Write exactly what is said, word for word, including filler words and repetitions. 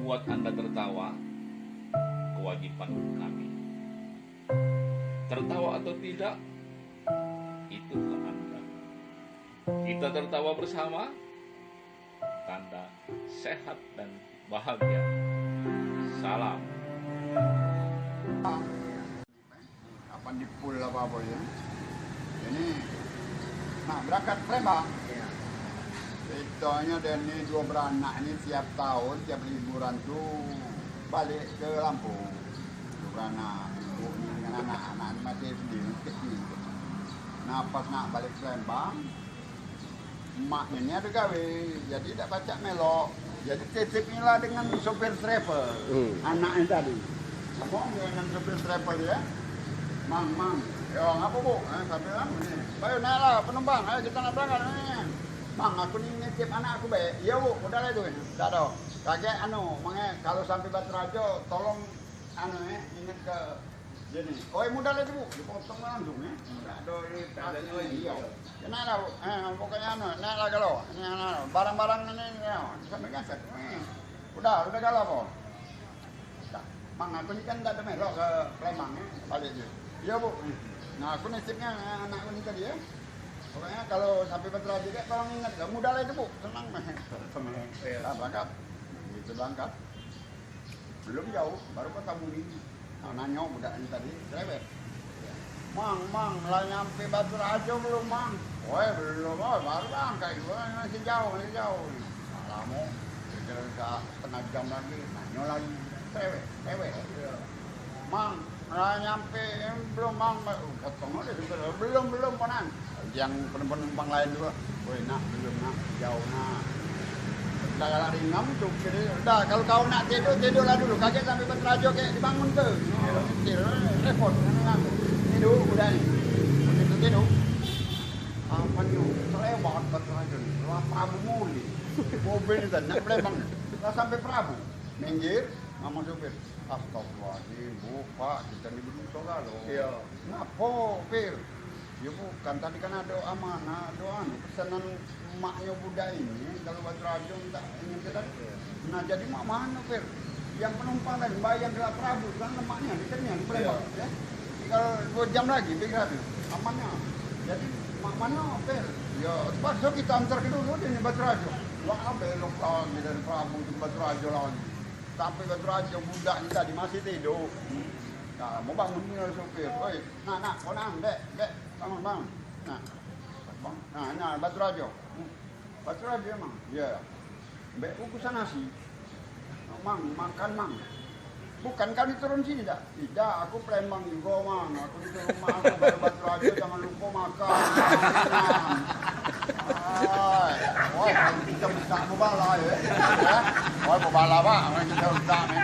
Buat Anda tertawa, kewajiban kami. Tertawa atau tidak, itu hak Anda. Kita tertawa bersama, tanda sehat dan bahagia. Salam. Kapan di pool apa-apa ya. Ini nak berangkat Palembang. Ceritanya dia ni dua beranak ni tiap tahun, tiap liburan tu balik ke Lampung. Dua beranak, ibu ni dengan anak, anak ni masih sendiri, kecil. Nah, pas nak balik Palembang, emaknyo ni ado gawe, jadi dak pacak melok. Jadi titip ni lah dengan sopir travel, hmm, anaknyo tadi. Ngomong dengan sopir travel dia, "Mang, mang." "Yo, ngapo, Bu?" "Eh, sambil anu ni." "Bayo, naiklah penumpang, ayo kita nak berangkat ni." "Mang, aku ni nitip anak aku bae." "Iyo, Bu, udah lah itu." Dak ado. Kagek anu, mange, kalau sampai Batu Rajo, tolong anu, eh, inget ke Jadi, "Oi, modal itu, Bu." Dipotong langsung, eh. Dak ado, dak ado, iyo. Kena lah, Bu. Eh, pokoknya anu, naik lah galo. Ini anu, barang-barang ini, ya, sampai ngaset. Eh. Udah, udah galo, Bu. Dah. "Mang, aku ni kan dak ado melok ke Palembang, eh, balik je." "Iyo, Bu." "Nah, aku nitipnya anak aku ni tadi, ya. Pokoknya kalau sampai Batu Rajo, tolong ingat, modal itu, Bu." "Tenang, meh." Tenang. Iya. Dah berangkat. Begitu berangkat. Belum jauh, baru kota Bumi. Nah, nanyo budak ni tadi, cerewet. "Mang, Mang, lah nyampe Batu Rajo belum, Mang?" "Woi, belum, oh, baru berangkat juga, masih jauh, masih jauh." Nah, lamo, kira-kira setengah jam lagi, nanyo lagi. Cerewet, cerewet. "Mang, lah nyampe, em, belum, Mang?" "Belum, belum, Ponan." Yang penumpang lain tu, "Woi, nak, belum, nak, jauh, nak." Dah galak ringam tu, kira, "Dah, kalau kau nak tidur, tidurlah dulu. Kagek sampai Batu Rajo, kagek dibangun ke." Mikir, repot. Tidur, udah ni. Begitu tidur, apanyo, kelewat Batu Rajo ni. Lah Prabu muli. Mobil ni tadi, nak Palembang ni. Lah sampai Prabu. Minggir, ngomong sopir, "Astagfirullahaladzim, Bu, Pak, kita ni bedoso galo." Iyo. "Ngapo, Pir?" "Ya bukan, tadi kan ado amanah, ado anu, pesanan emaknyo budak ini, kalau Batu Rajo minta ingin ke tadi." "Nah, jadi mak mano, Pir?" "Yang penumpang tadi, bayang gelap Prabu, kan lemaknyo, dia kan yang Palembang, ya. Tinggal dua jam lagi, Pir, habis. Amannya. Jadi, mak mano, Pir?" "Ya, terpaksa kita antar ke dulu, dia ni Batu Rajo." Wah, belok lagi dari Prabu tu ke Batu Rajo lagi. Sampai Batu Rajo, budak ni tadi masih tidur. Nah, mau bangun ni sopir. "Oi, nak, nak, kau nak, dek, dek, bangun, bangun." Nah, bang, nah, nah, Batu Rajo. "Batu Rajo, Mang?" "Iya." "Mbek bungkusan nasi." "Mang, makan, Mang." "Bukan kau diturun sini dak?" "Tidak, aku Palembang juga, Mang. Aku diturun rumah aku, baru Batu Rajo, jangan lupa makan." Ai, wah, kita minta bebala, ya. Ya. Wah, bebala, Pak. Kita minta ni.